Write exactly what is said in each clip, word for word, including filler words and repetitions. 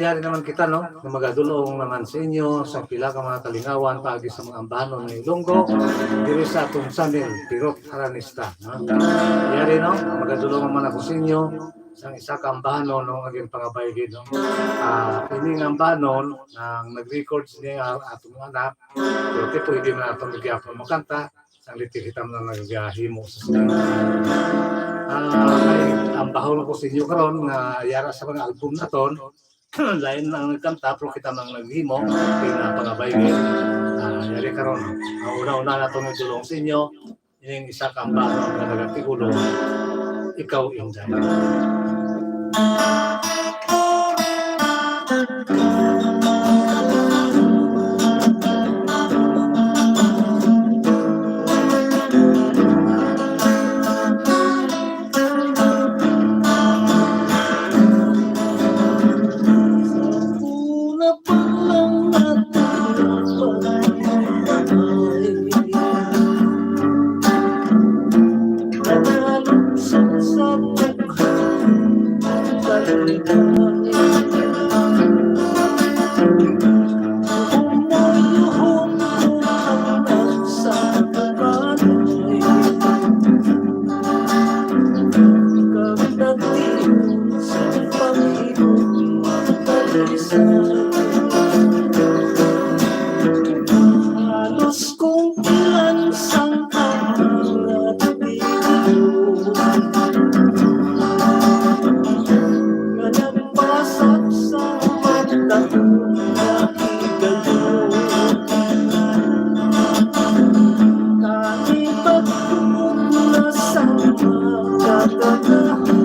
Yari naman kita, no? Nga magadulong naman sa inyo sa pila ka mga kalingawan paagi sa mga ambahanon nga Ilonggo diri sa atong channel, Pirot Aranista, no? Yari, no? Magadulong naman ako sa inyo sa isa ka ambahanon, no, nga ginpangabay gid, no? Ah, ini nga ambahanon, ang nag-record sini ang atong anak, pero ti pwede man atong gyapon makanta, sang litil kita man ang naghimo sa sini. Ah, may ambahanon ko sa inyo karon nga yara sa mga album naton, lain ang nagkanta, pero kita man ang naghimo, kay napangabay gid. Ah, yari karon, ang una-una naton nga dulong sa inyo, ining isa ka ambahanon nga nagatigulo, Ikaw, Inday. Halos kung ilan sang mga tiyo nga nagpasag sa mata nga higado. Kani pagtuon na sa mga katataho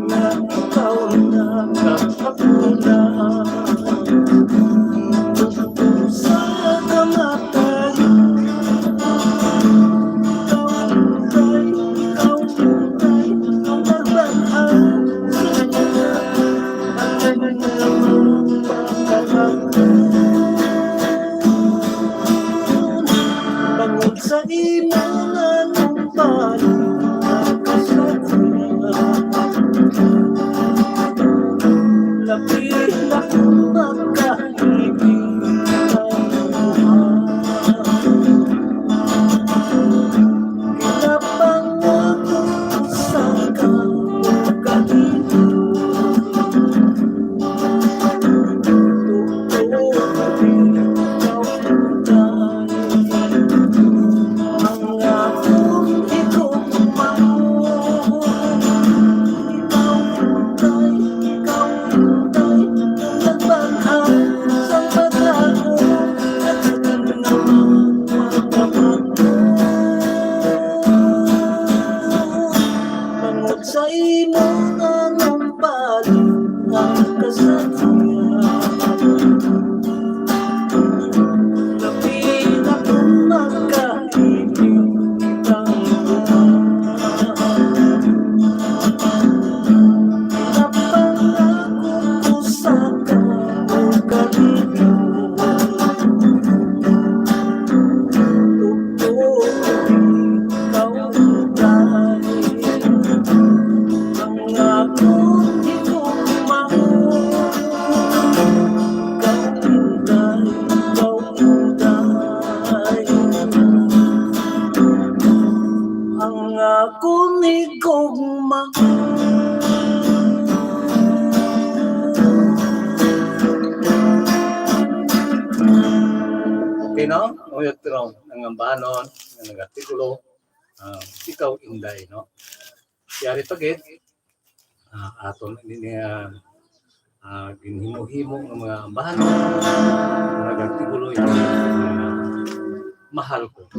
nga ikaw na kakapuna. Sa kamatayon, ikaw, ikaw, ikaw, ang nagbanhaw. Bangod sa imo nga numbal, ang kasalanan. Labi na kung magkaibig ang buhay. Kinapangako ko sa kabukalingon. Totoo, ikaw, ang akong higugma. Ikaw, Inday, ikaw, Inday, ang nagbanhaw sa paglago. Bangod sa imo nga numbal ang kasalanan. Labi na kung magkaibig ang buhay. Napangako ko sa kabukalingon. Totoo, ikaw, Inday, ang akong higugma. Ikaw, Inday, ikaw, Inday, ang akong higugma. Okay, no? Uyot ron ang ambahanon nga nagatigulo, ah, Ikaw, Inday, no? Yari pa gid, ah, aton ini, ah, ah, ginhimo-himo nga mga ambahanon nga nagatigulo ini, ah, Mahal Ko.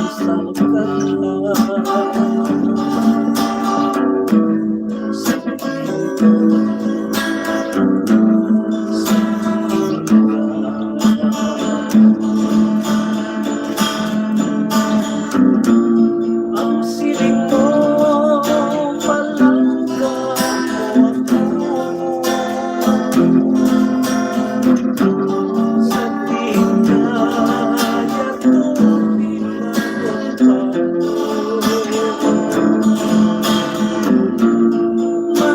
Ang siling mo, palangga mo ako. Sa di kaya kong pinagpapalo.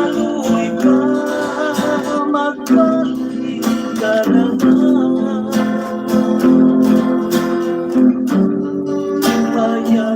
Maluoy ka, magbalik ka naman. Kaya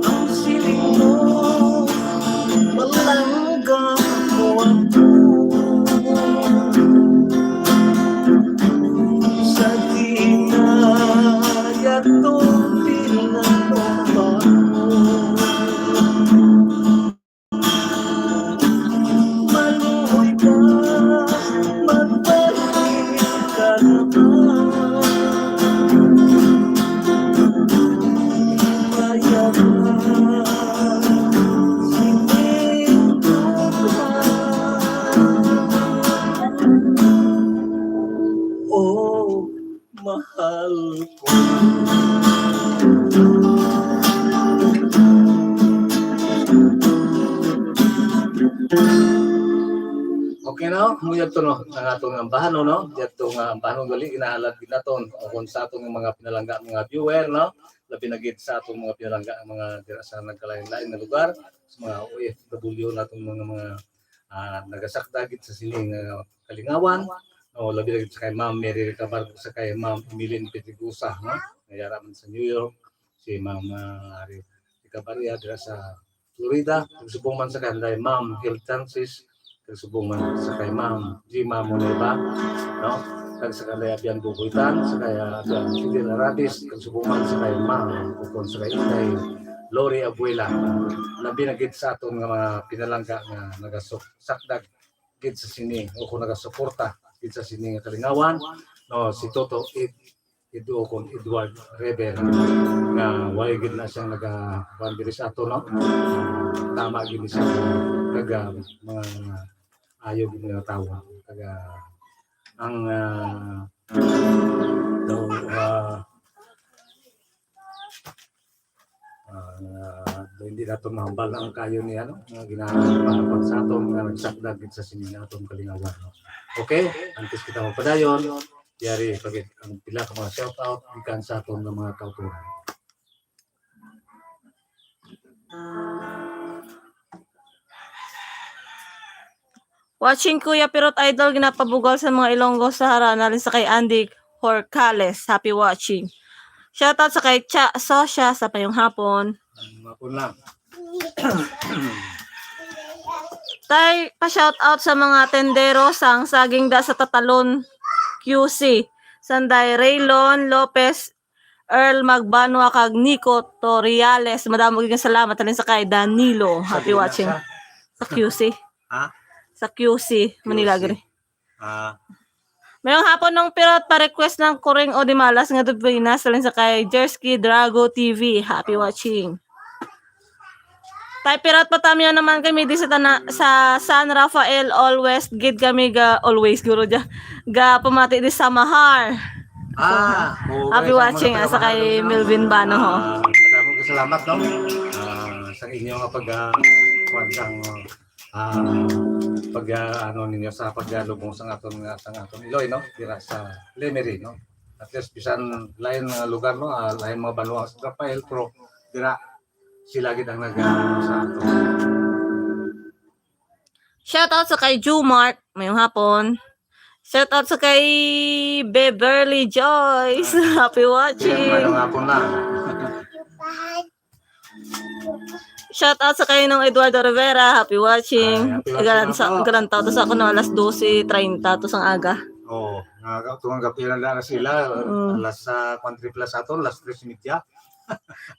Ang siling mo, palangga mo ako. Sa di na yato pinagpapalo. Maluoy ka, magbalik ka naman. Kaya ba, sining duha. Oh, mahal ko. Okay, no? Mo yadto, no? Ang atong ambahanon, no? Yadto nga ambahanon, gali, ginahalad gid naton. O kung sa atong mga pinalangga, mga viewer, no? Labi na gid sa atong mga pinalangga, mga dira sa nagkalain-lain nga lugar, sa mga O F W naton, mga, mga, ah, nagasakdag gid sa sining, ah, kalingawan, no? Labi na gid sa kay Ma'am Mary Recabar, sa kay Ma'am Emilyn Pedregosa, no? Nga yara man sa New York, si Ma'am, ah, Ari Recabar iya dira sa Florida, kag subong man sa kanday Ma'am Hill Francis, kag subong man sa kay Ma'am Jima Moneva, no? Kag sa kanday Abian Bubuitan, sa kay, ah, Abian Fidel Arabis, kag subong man sa kay Ma'am, ukon sa kay Inday Lori Abuela. Labi na gid sa aton nga mga pinalangga nga nagasakdag gid sa sini, o kung nagasuporta gid sa sini nga kalingawan, no, si Toto Ed, Edu, o kung Edward Rever, nga way gid na siya naga-, kuwan diri sa ato, no? Tama gid siya, naga-, mga ayo gid nga tawo. Taga, ang, ah, daw, ah, ah, nga hindi nato mahambal ang kayo ni, ano, nga ginapanapag sa aton nga nagsakdag gid sa sini nga atong kalingawan, no? Okay, antes kita magpadayon, yari pagit ang pila ka mga shout out gikan sa aton nga mga kautoran. Watching Kuya Pirot Idol, ginapabugal sa mga Ilonggo sa Harana, halin sa kay Andy Horcales. Happy watching. Shoutout sa kay Cha Sosya sa payong hapon. Ang mapon lang. Tay, pa-shoutout sa mga tendero sang saging da sa Tatalon Q C. Sanday Raylon Lopez, Earl Magbanwa, kag Nico Toriales. Madamo gid nga salamat halin sa kay Danilo. Happy Sabi na watching. Sa Sa Q C. Ha? Sa Q C, Manila Q C. Giri. Ah. Mayong hapon, Nong Pirot, pa-request ng Kuring o Dimalas nga Dubinas, halin sa kay Jersky Drago T V. Happy watching. Tay Pirot, patamion naman kami di sa tana-, sa San Rafael, always gid kami ga, always, guro, ja, ga pamati di sa Mahar. Ah, oo, happy kay sa watching, mga ah, sa kay taga-Mahar. Melvin Bano, ho. Ah, madamong kasalamat, no? Ah, sa inyo nga pag, ah, kuwan sang, ah, ah, pag, ah, ano ninyo sa pagalubong sa aton nga, sa aton Iloy, no? Dira sa Lemery, no? At least bisan lain nga lugar, no? Ah, lain mga banwa sa Rafael, pero dira sila gid ang nag-, ah, sa aton. Shout out sa kay Jumart, mayong hapon. Shout out sa kay Beverly Joyce. Happy watching. Mayong hapon na. Shout out sa kay Nong Eduardo Rivera. Happy watching. Ay, happy watching Galan na sa po. Galan to sa kuno alas dose treinta to sang aga. Oh, nga tungang gabi lang na sila. Mm. Alas sa kwan triple sa aton, alas tres y media.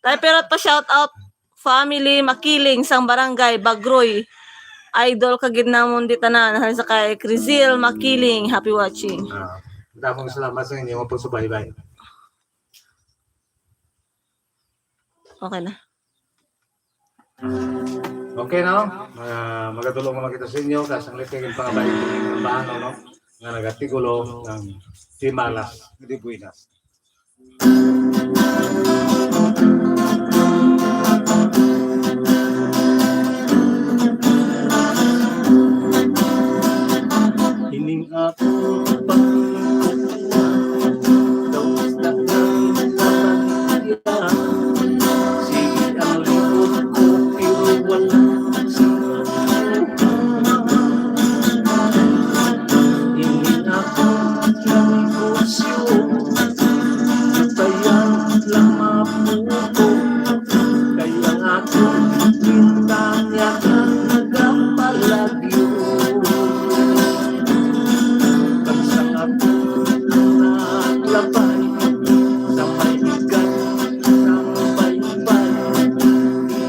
Tay, pero pa shout out family Makiling sang barangay Bagroy. Idol ka gid namon di tanan. Halin sa kay Crizil Makiling. Happy watching. Ah, damong salamat sa inyo nga pagsubaybay. Okay na. Okay, no? Uh, magatulong naman kita sa inyo, kasang litigin pangabay ng bahano, no? Nga nagatigulo ng Timalas, di Buenas. Ining akong pagkukuha, daw isda ng kapatid. Sige ang likod ko, pero wala sila. Ining akong negosyo, kaya lang maputo. Kaya akong gintanya ka nagapalagyo. Pag sa akong naglabay, sa may igat, sa baybay,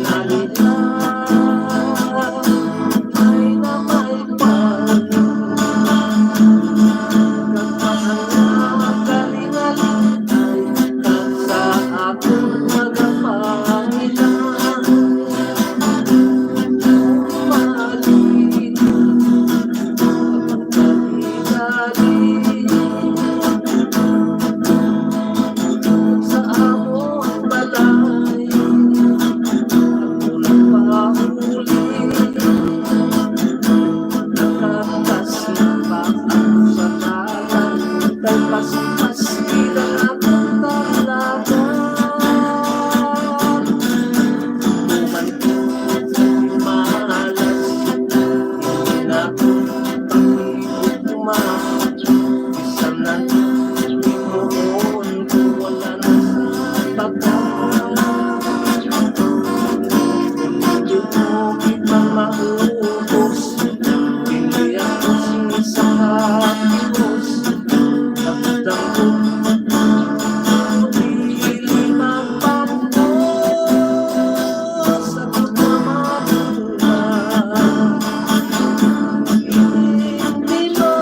nalila, ay na may pag-, kag mga kalingalingan. Sa akong mga pangilan, bumalik ang pagkadali sa among balay. Ako nagpahuli, nakakasipag ako sa tanan. Kay pasipas gid ang akong kalagan. Human sa Timalas, hindi na ako pag-iugma. Bisan na himuon ko, wala na sa pagkaon. Kung hindi mo kita maubos, hindi ako sing sa hapos. Nagdangog ako, dili mapampo sa pagmamatulang. Hindi mo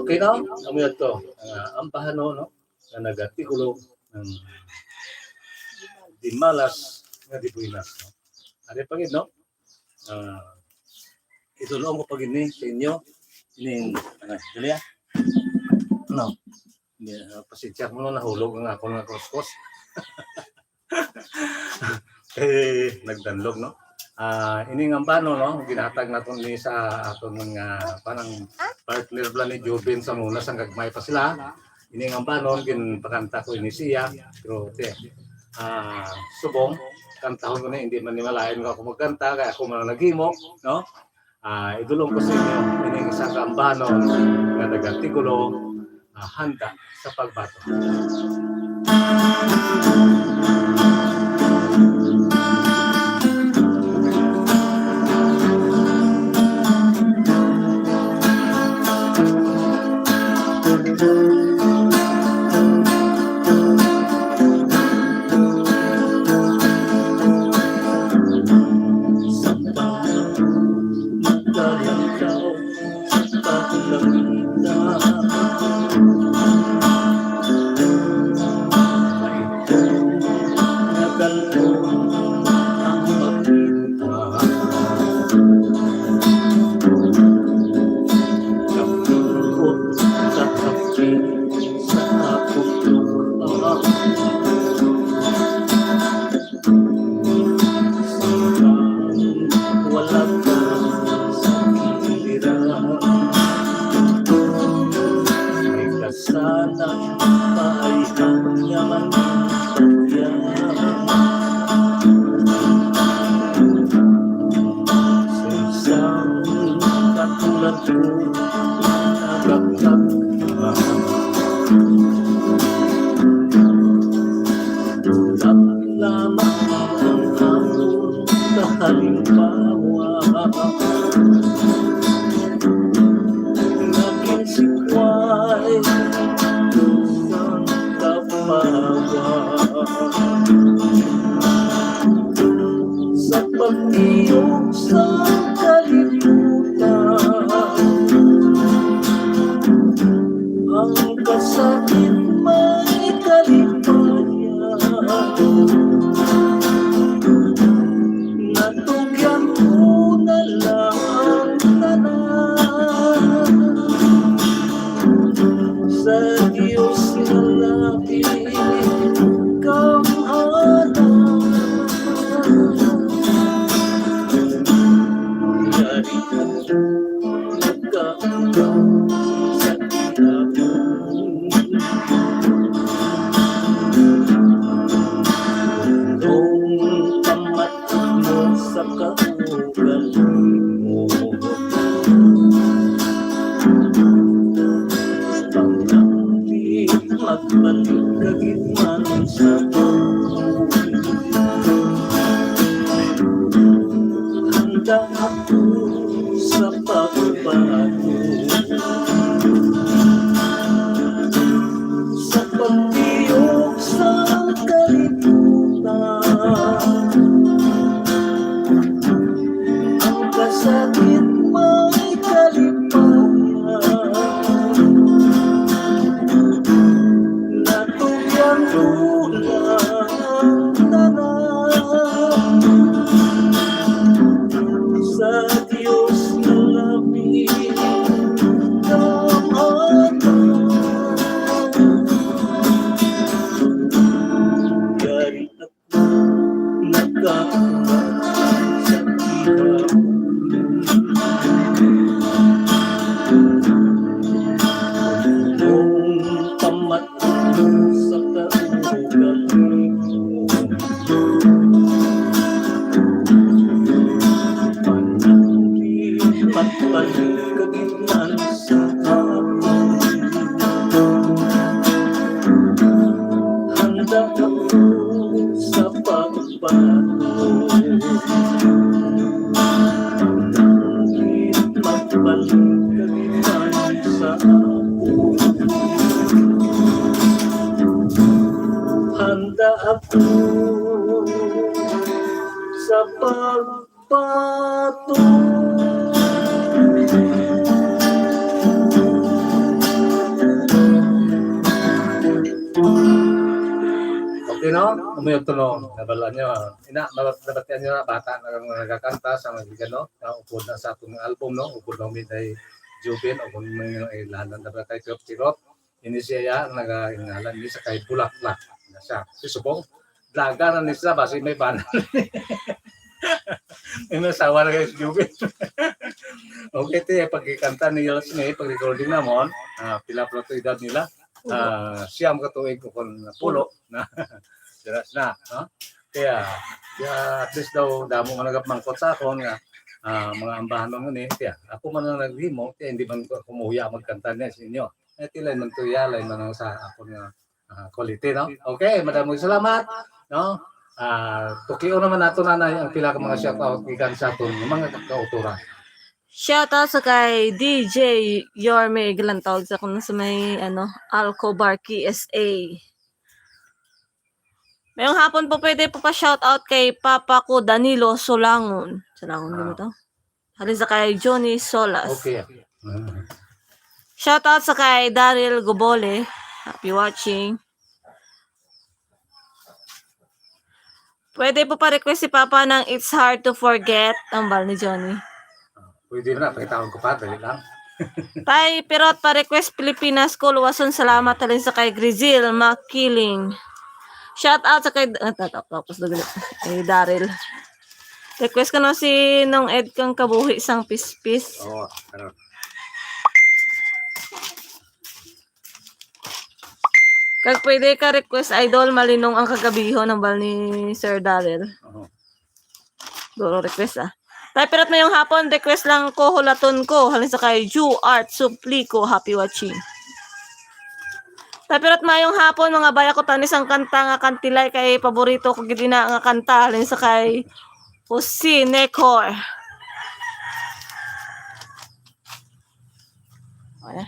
Okay, no? Amo yun to. Ah, ang bahano, no? Na nagatigulo ng Timalas nga di Buenas, no? Ari pa gid, no? Ah, itulong ko pa gini sa inyo. Ining, ah, dali, ah. Ano? Hindi, ah, pasensya mo, nahulog ang ako nga kuskos. Eh, nagdanlog, no? Ah, ini nga ambanon, no? Ginhatag naton ni sa aton nga, parang, partner bala ni Joven sa una, sang gagmay pa sila. Ini nga ambanon, ginpakanta ko ini siya. Pero, te, ah, subong, kantahon ko na, hindi man ni malain nga ako magkanta, kaya ako man ang naghimo, no? Ah, idulong ko sa inyo, ining isa ka ambanon nga nag-artikulo, ah, handa sa pagbaton. Sa paglantaw, sa paglantaw, nagalon ang makita. Kapikot sa kapit sa akong lupa. Samtang wala ka sa giliran, may kasalang paayhan nga mangintatyan. Sa isang katulad ko, nagagkat ka. Tulad lamang ang amon kahalimbawa. Naging sikway sang kapawa. Sa pagtiyok sa kalibutan, ang kasakit may kalipaya. Natugyan ko na lang ang tanan sa Dios nga labi kang anak. Yari ka, nagkaulaw sa tinapon. Nung pamat mo sa kaugalingon. Panambi, magbalik ka gid man sa akon. Handa ako sa pagbago. Sa pagtiyok sa kalibutan, ang kasakit may kalipaya. Natugyan ko lang tanan sa Dios nga labi kang anak. Yari ako nagkakulang sa gihapon. Nung pamat sa kaugalingon. Panambi, magbalik ka gid man sa akon. Handa ako sa pagbago. Panambi, magbalik ka gid man sa akon. Handa ako sa pagbago. Okay, no? Umayon to, no? Nabala nyo, ah. Ina, nabatian nyo na, bata na nga nagakanta sa mga ligano, na upod na sa atong album, no? Upod na Huminday Jubin, o kung may ilanan na ba kay Kirot-Kirot. Ini siya ya, nagaingalan ni sa kay Bulaklak. Na siya. Si Subong, dlaga na ni sila, basi may bana. May asawa na kay si Jubin. Okay, ti, pagkikanta ni Yosme, pag-recording namon, ah, pila pala to edad nila? Ah, siyam ka tuig o kung pulo na. Diras na, no? Kaya, kaya at least daw, damo nga nagapamangkot sa akon nga, ah, mga ambahanon nga ni, kaya ako man ang naghimo, kaya hindi man ko kumuya magkanta niya sa inyo. Eh, tilay man to, yalay man ang sa akon nga, ah, quality, no? Okay, madamong salamat, no? Ah, tukion naman nato, nanay, ang pila ka mga shout out gikan sa aton mga ka-, kautoran. Shout out sa kay D J Yorme Galantog sa kuno sa may, ano, Alco Bar, K S A. Mayong hapon po, pwede po pa shout out kay Papa ko, Danilo Solangon. Solangon, di ba Ah. to? Halin sa kay Johnny Solas. Okay. Mm. Shout out sa kay Daryl Gobole. Happy watching. Pwede po pa-request si Papa ng It's Hard to Forget, ang bal ni Johnny. Pwede na, pakitaon ko pa, dali lang. Tay, pirot pa-request Pilipinas ko, luwason salamat halin sa kay Grizil Makiling. Shout out sa kay, ah, ta-, ta-, tapos na gali. Eh, Daryl. Request ko na si Nong Ed kang Kabuhi sang Pispis. Oo, ano. Kag pwede ka request, Idol, Malinong ang Kagabihon, ang bal ni Sir Daryl. Oo. Duro request, ah. Tay, pirot mayong hapon, request lang ko, hulaton ko. Halin sa kay Ju Art Suplico, happy watching. Tay, pirot mayong hapon, mga baya ko, tanis ang kanta nga Kantilay kay paborito ko gid ina nga kanta. Halin sa kay Jose Necor. Wala.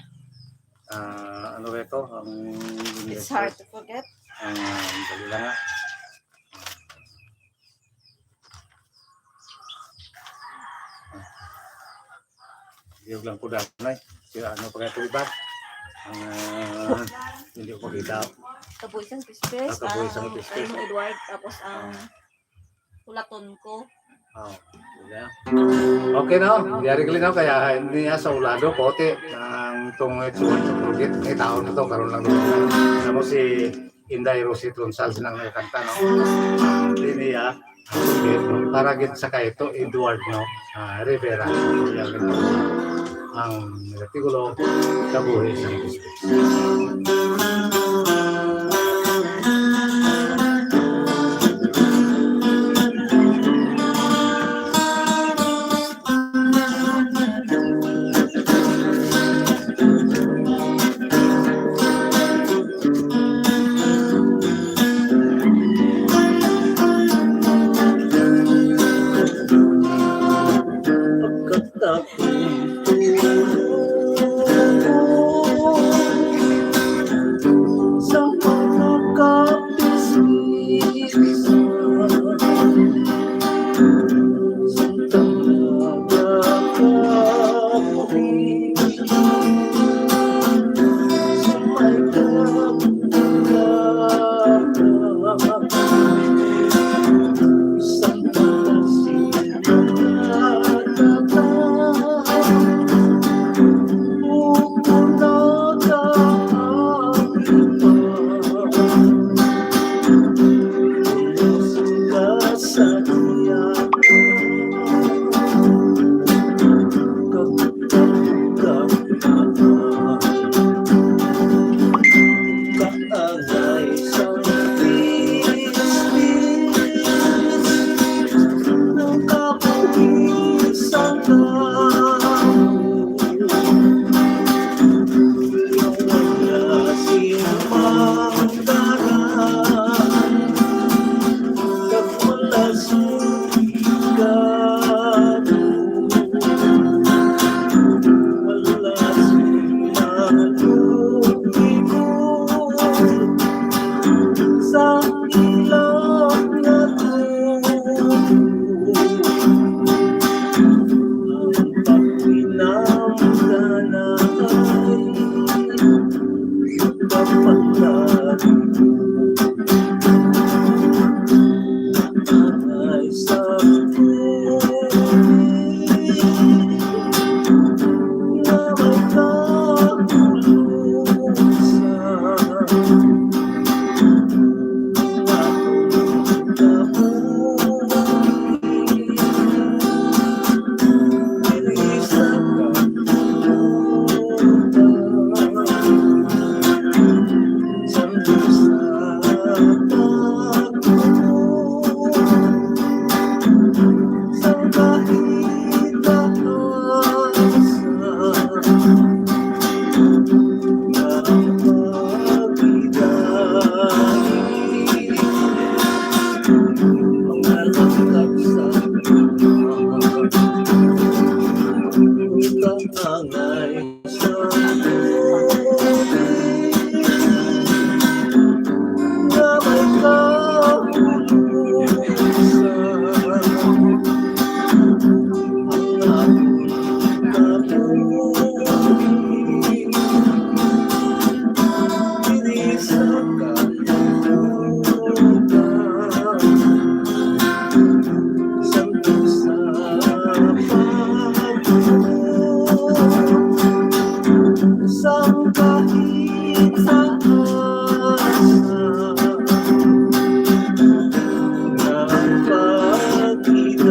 Ah, ano ba ito? Ang It's Hard to Forget. Ang dali lang, ah. Diyog lang ko dahil, eh. Kaya ano pa kaya ito iba? Ang, ah, hindi ko makita. Kabuhi sang Pispis, Ah, Kabuhi sang ang Pispis. Kay Edward, tapos ang Ah. Hulaton ko. Oh, diba? Okay na, oh. Yari gali na, kaya niya sa ulado, kote, ang tungit suwat sa pulgit, may tao na to, karon lang. Alam mo si Inday Rosie Tronsal, sinang nagkanta, no? Hindi niya, para gid sa kay to, Edward, no? Ah, Rivera. Ang Tigulo, Kabuhi sang Pispis. Sa asa nga pagkidait,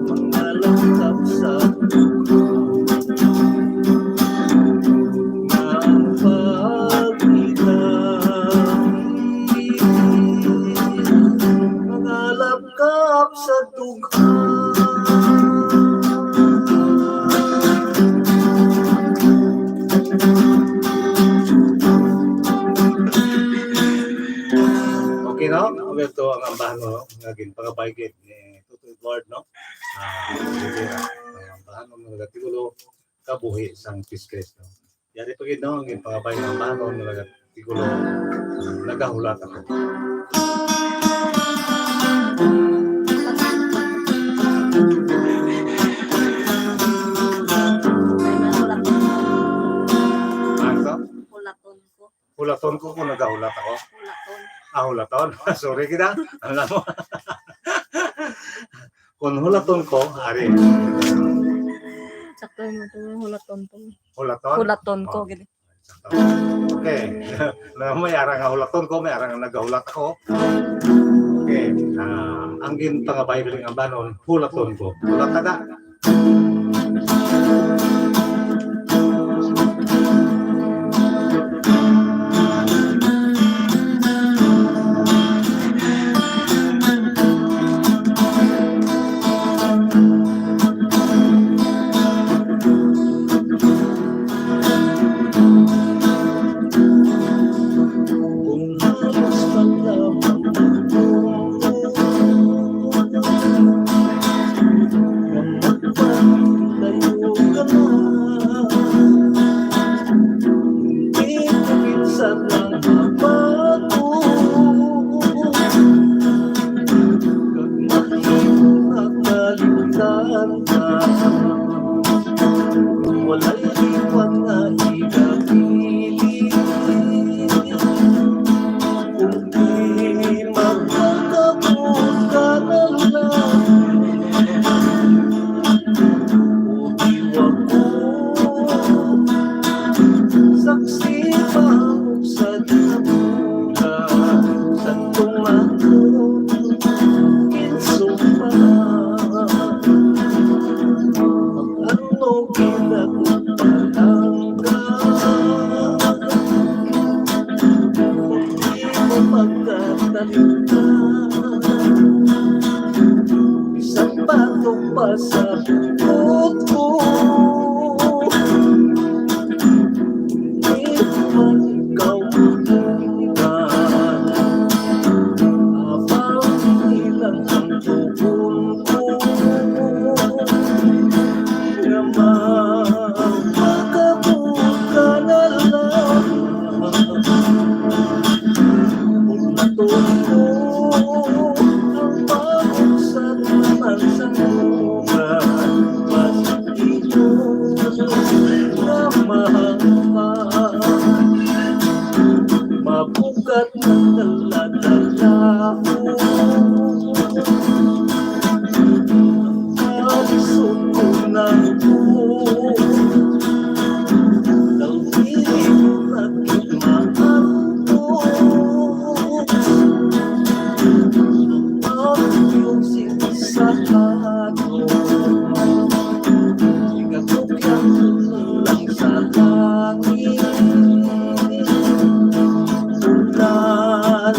mangalangkap sa dughan nga pagkidait, mangalangkap sa dughan. Okay, no? Amo to ang ambahan, no? Nga ginpangabay gid ni Toto Edward, no? Ah, sige, ang ambahan, no, nga titulo, Kabuhi sang Piskes, no? Yari pa gid, no? Ang ginpangabay nga ambahan, no, nga titulo, Nagahulat Ako. Ano to? Hulaton ko. Hulaton ko kung nagahulat ako. Hulaton. Ah, hulaton. Sorry kita. Alam mo. Kung hulaton ko, ari. Sakto mo to, hulaton to. Hulaton? Hulaton ko, Oh. gini. Sakto. Okay. Na may arang nga hulaton ko, may arang nga nagahulat ako. Okay. Ah, ang ginpangabay gali nga ambahan, hulaton ko. Hulat ka na. Kung halos malamang ang mundo, magpalayo ka na. Hindi ko minsan lang mabago, kag mahimo na kalimtan ka. Walay iban nga ikapili. Kung di magpakabot ka na lang, o di wag ko saksi pa sa damulan sa tumatong kinsumpa. Ano ginagpalangga? Di mo magkatalikdan. Isang bato pa sa bukod ko. Di man ikaw maiwan. Habang ilang ang tugon ko. Nga magpakabot ka na lang. Kung natulog ko, ang pag-usap naman sa lugar, mas ito na mahal pa. Mabugat ang dala-dala ko. Ang kalisod ko na ko. Ang dili mo na gid maantos. Ang music sa aton. Ikatugyan ko lang sa langit. Ulan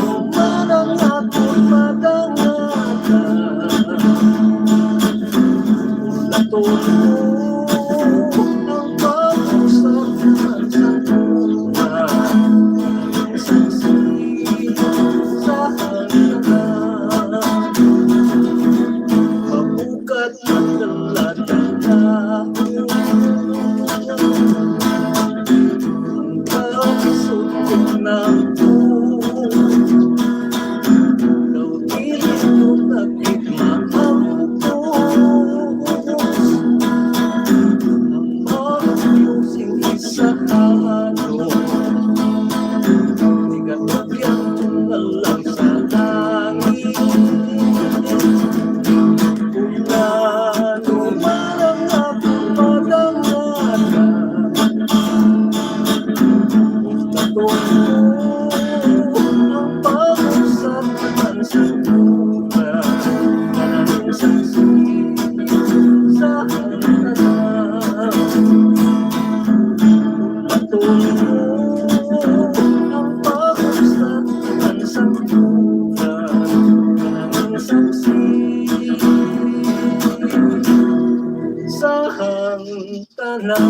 tanan.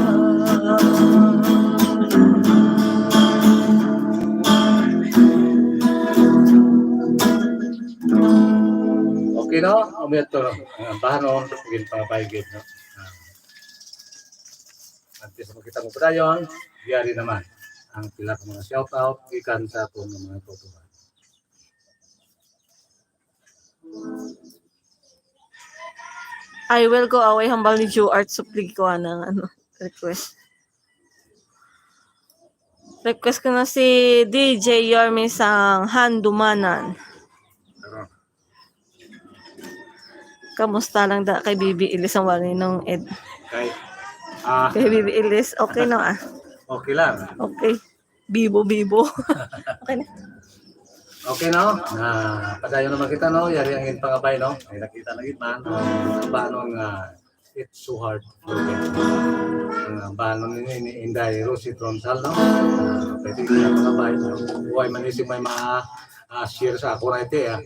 Okay, no? Amo to, no? Ah, bahanon, ginpangabay gid, no? Ah. Antes mo kita magpadayon, yari naman ang pila ka mga shout out gikan sa akong mga kauturan. I will go away, hambal ni Ju Art, supli ko anang, ano, request. Request ko na si D J Yorme sang Handumanan. Pero, kamusta lang da kay Bibi Ilis ang wali nung Ed? Kay, ah, Kay Bibi Ilis, okay no ah? Okay lang. Okay. Bibo, bibo. Okay na. Okay, no? Ah, padayon naman kita, no? Yari ang ginpangabay, no? Ay, nakita na gid man. Ang bahanon nga, it's so hard to forget. Ang bahanon ni, ni Inday Rosie Tronsal, no? Ah, pwede ko na pangabay, no? Huwag man isip may mga, ah, share sa ako na ito, ah.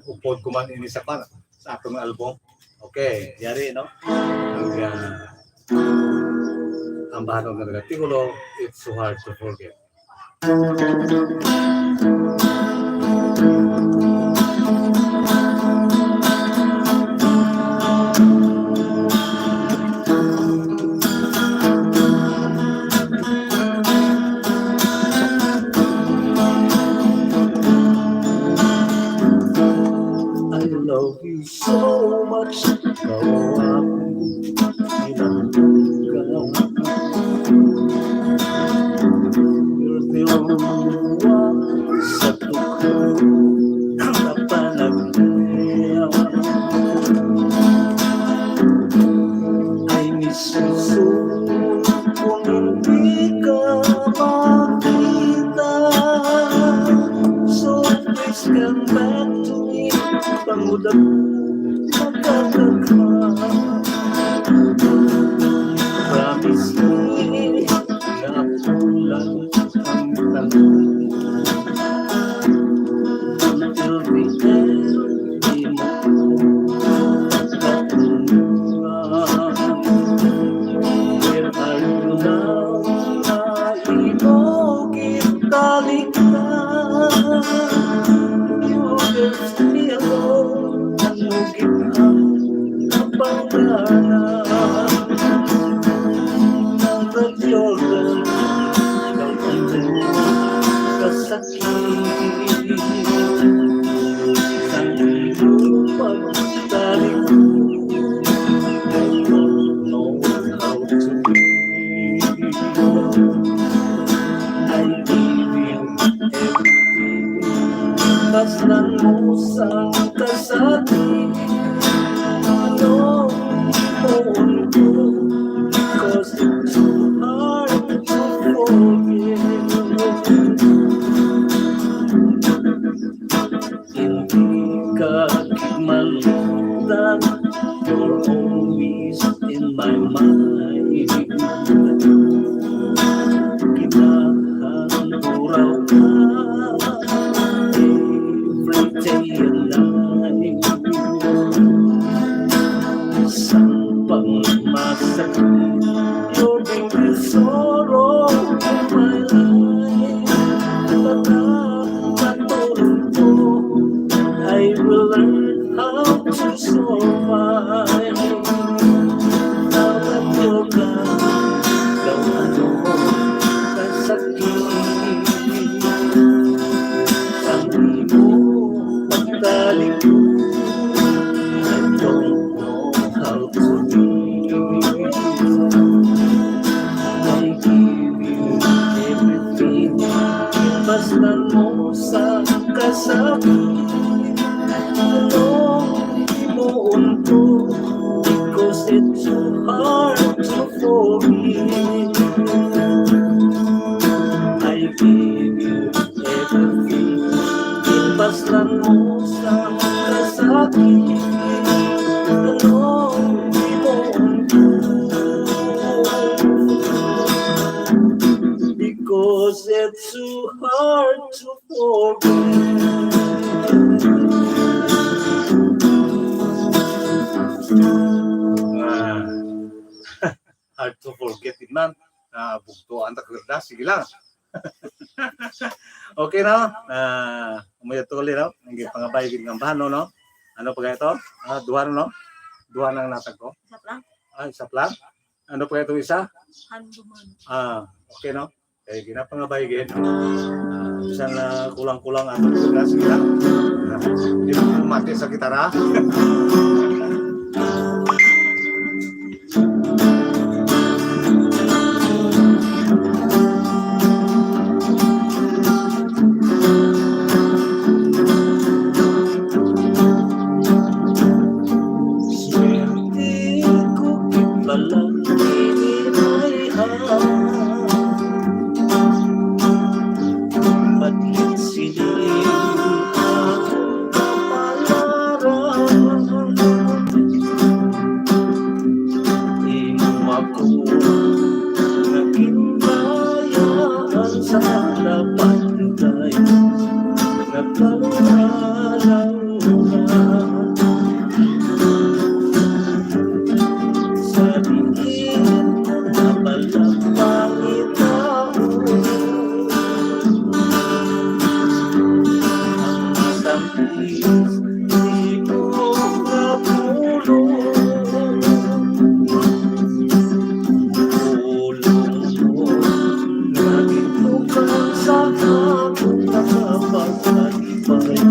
Upod ko man ini sa pan-, sa atong album. Okay, yari, no? Ang, ah, ang bahanon nga nag-artikulo, it's so hard to forget. I love you so much. Ikaw ang pinangga. You're the only one sa tukod na panaglaw. I miss you so kung hindi ka makita. So please come back to me. Pangudap, magkakagha. Promise me na ako lang ang tanong. Until the end, di mo ko pagkatulungan. Where are you now? Na imo gitalikdan. You left me alone. Ano gid ang kapanglanan? Now that you're gone, ikaw ang kasakit. Sa imo pagtalikod, I don't know how to breathe. I give you everything. Paslan mo sang kasakit. Ano, imoon ko, 'cause it's so hard to forget. Hindi ka gid malimtan, you're always in my mind. Ginahan ko raw ka every day and night. Sang pagmasakit, you're the sorrow of my life. But ang katulong ko, I will learn how to survive. Now that you're gone, daw ano kasakit ang imo pagtalikod. I don't know how to live. I give you everything. Paslan mo sang kasakit. Ano, imoon ko, because it's so hard to forgive. I give you everything. Ginpaslan mo sang kasakit. Ano, imoon ko, because it's so hard to forget. Ah. Hard to forget, man. Ah, bugto ang takwirda. Sige lang. Okay na. Ah, umuyat to ulit, no? Ang pangabay gid ng bahano, no? Ano pa ito? Ah, duha, no? Duha nang natag ko. Isa lang. Ah, isa lang. Ano pa itong isa? Handuman. Ah, okay, no? Kay ginapangabay gid. Ah, bisan na kulang-kulang ato sa oras, kita. Ah, di mo mati sa gitara. Swerte ko gid pala ini may Madlit sini akong kapalaran. Imo ako naginbayaan sa napanday nga kalaunan. Sa diin nga balang pangitaon, ang tamis imo nga pulong. Pulong mo nga gitubag sa akong nakapagpalibay.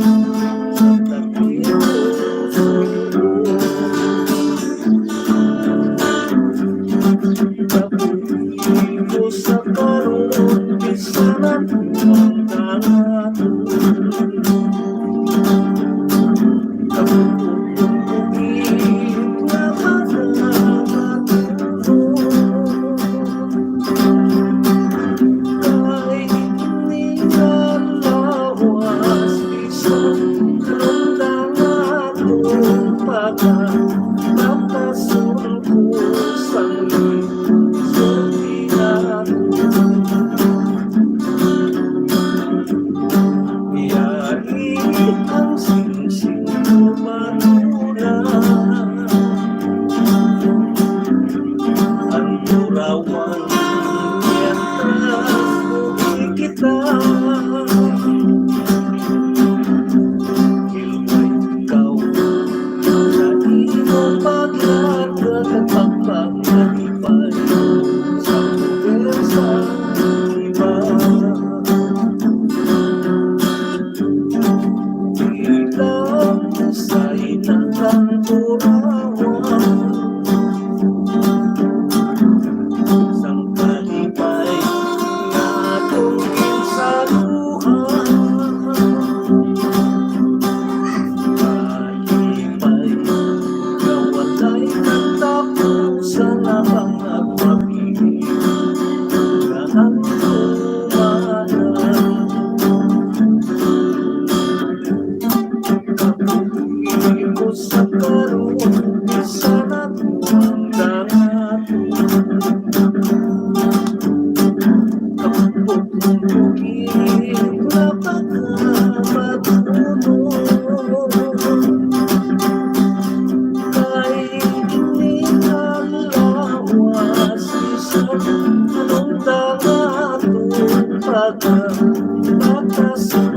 Sa karon, bisan ang mga Yari ang singsing ko, madura. Ang lurawan, mientras buhi kita. Kilmay ikaw, sa imong paglakat at pagpanggalipay sa puwersa iba. Ilang sa inang burawan, sang kalipay nga atong ginsaluhan. Kalipay nga walay katapusan, ang mga pag-ibig nga ang tumanan. Kabuhi ko sa karon, sa nakuwang dagat. Kabuhi ko na pagkabatunon. Kay ini ang lawas, bisan anong dagatong pagkabatasan.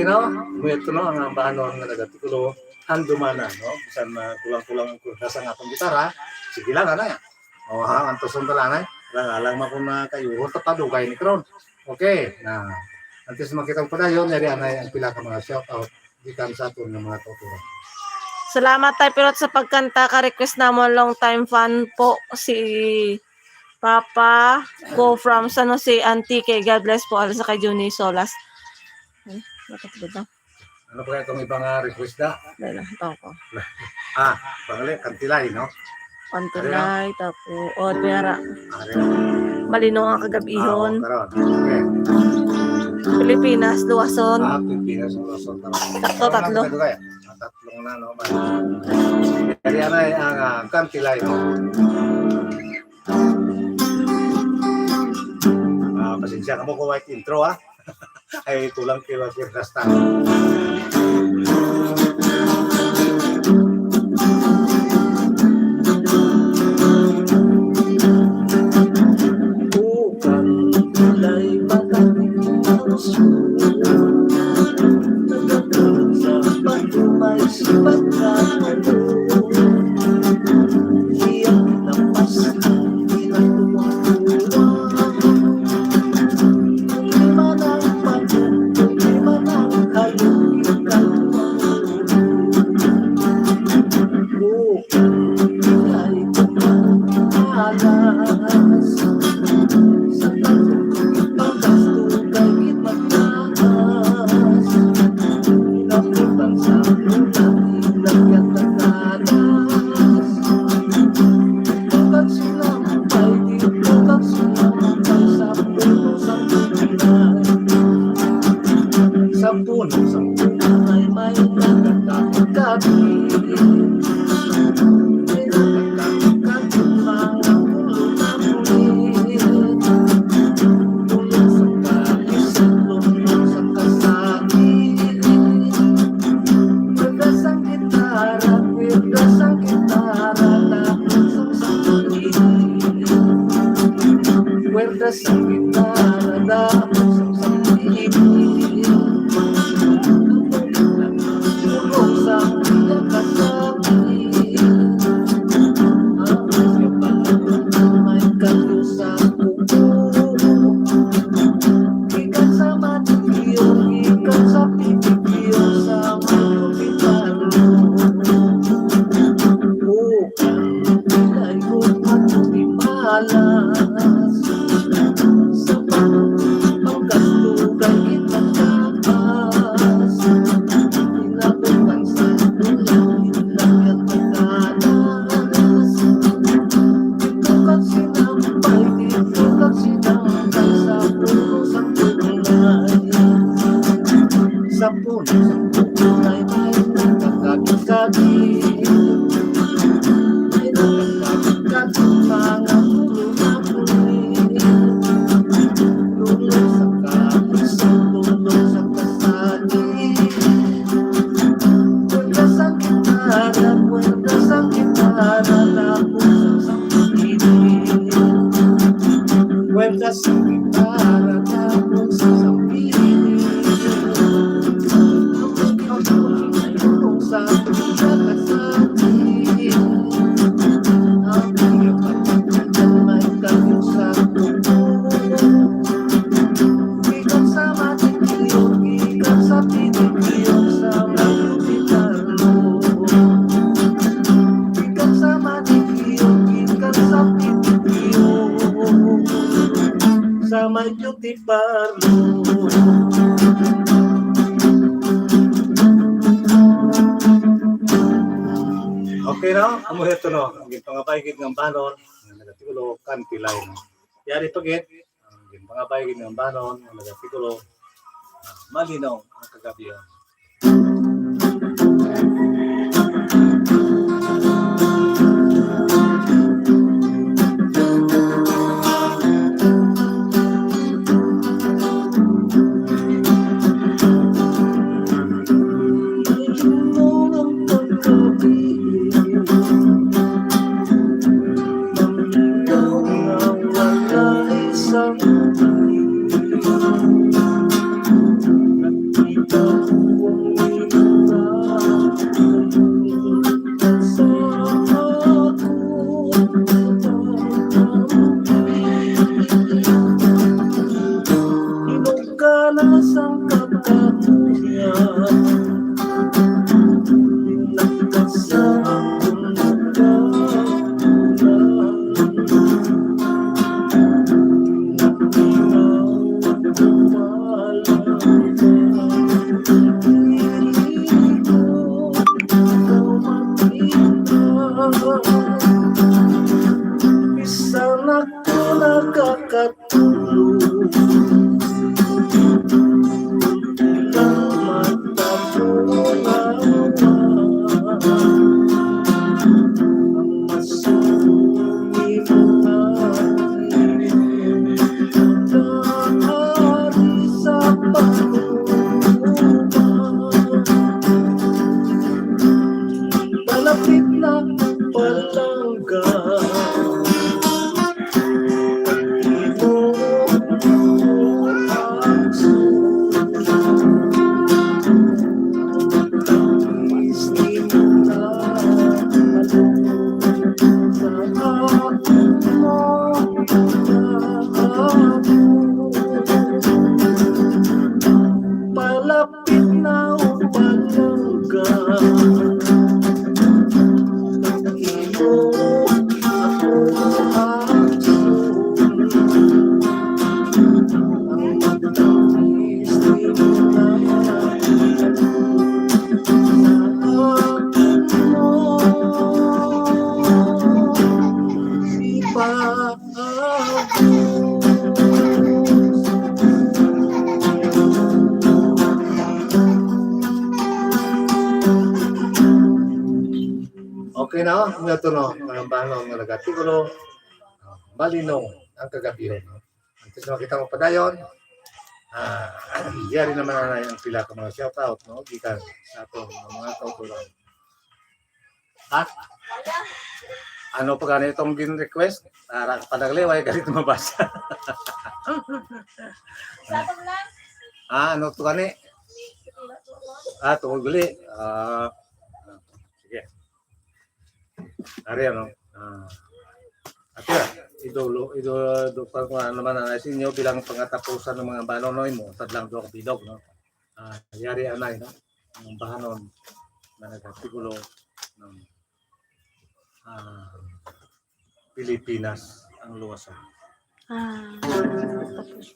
No? Amo ito, no, ang ambahanon nga nagatikulo, handumana, no? Bisan, ah, kulang-kulang ang kurdas ang atong gitara, sige lang, ano, ya? O, ha, antuson ta lang, eh. Lang, alang man kung na kayo, ta padugay ni karon. Okay, na. Antes makita ang padayon, yari anay ang pila ka mga shout out gikan sa aton nga mga kauturan. Salamat, Tay Pirot, sa pagkanta. Ka-request namon, long time fan po si Papa ko from San Jose, Antique. God bless po, alas sa kay Junie Solas. Ay, bakit ba daw? Ano pa kaya itong iba nga request da? Wala, ito ko. Ah, pangali, Kantilay, no? Kantilay, tapo. O, pera. Ari na. Malino nga kagabihon. Ah, oo, karon. Okay. Pilipinas, Luwason. Ah, Pilipinas, Luwason. Tama. Tatlo, tatlo. Ano kaya? Ah, tatlong na, no? Kaya na ang, ah, Kantilay, no? Ah, pasensya ka mo kung may intro, ha? Ay, kulang kilo, basta. Bukan tulay pagkakita sa pagkumay sa pagkakita. Iyang napas, ginatuwa-tuwa. Lima ng pagkakita, lima ng kalugitan. Bukan tulay pagkakita. Sa puno sang tunay may nagkakagabi. May nagkakagabi, mga pulo na pulit. Pulo sa kaisip, pulo sa kasakit. Kwenta sang gitara, kwenta sang gitara, tapos ang sampalin. Kwenta sang gitara, tapos ang sampalin. Pulong sa iya kasakit. Ang kapatid may kalusa ko. Gikan sa Matigyo, gikan sa Pitigyo, sa Malupitan. Bukan tulay ko pagtimalas. Sa pagkastugay kita tapas. Inabutan sa tulay, langit na talas. Dito kag sinampay, dito kag sinampay sa puno sang tunay. Sa puno sang tunay may nagkakagabi. May nagkakagabi mga puno na puno. Puno sa kapisan, puno sa kasakit. Kwenta sang gitara, kwenta sang gitara, tapos ang sampalin. Kwenta sang gitara, tapos ang sampalin. Ang pagkakulong sa pagkakasakit. Ang pagkakasakit may kalusa ko. Gikan sa Matigyo, gikan sa Pitigyo, sa Malupitan. Gikan sa Matigyo, gikan sa Pitigyo, sa may beauty parlor. Okay, no? Amo ito, no? Ang gintong abay gid nga banon, nga nagatigulo, Kantilay, no? Yari pa gid. Ang ginpangabay gid nga banon nga nagatigulo, ah, malinaw ang kagabihan. sang kakahuyan, nagkasang Bisan ako nakakatulog, ilang mata ko nawa. Ang masungit na aking nakaari sa pagkuha. Palapit na palangga. Palapit na o palangga. Imo ako ang Okay na, oh. Ano to, no? Ang bahanon nga nag-artikulo, ah, malinong ang kagabihon, no? Antes na makita mo padayon, ah, yari naman na ang pila ka mga shoutout, no? Gikan sa aton nga mga kauturan. Ha? Ano pa gani itong gin-request? Para ka padagliway, galit mabasa. Ah, ano to gani? Ah, tungod gali. Ah, sige. Ari, ano? Ah, ate, idolo, idolo, do pa ko naman ang sa inyo bilang pangatapusan ng mga bahanon, no, imo, tadlang do bilog, no? Ah, yari anay, no? Ang bahanon na nag-artikulo ng, ah, Pilipinas ang luwasan. Ah, tapos.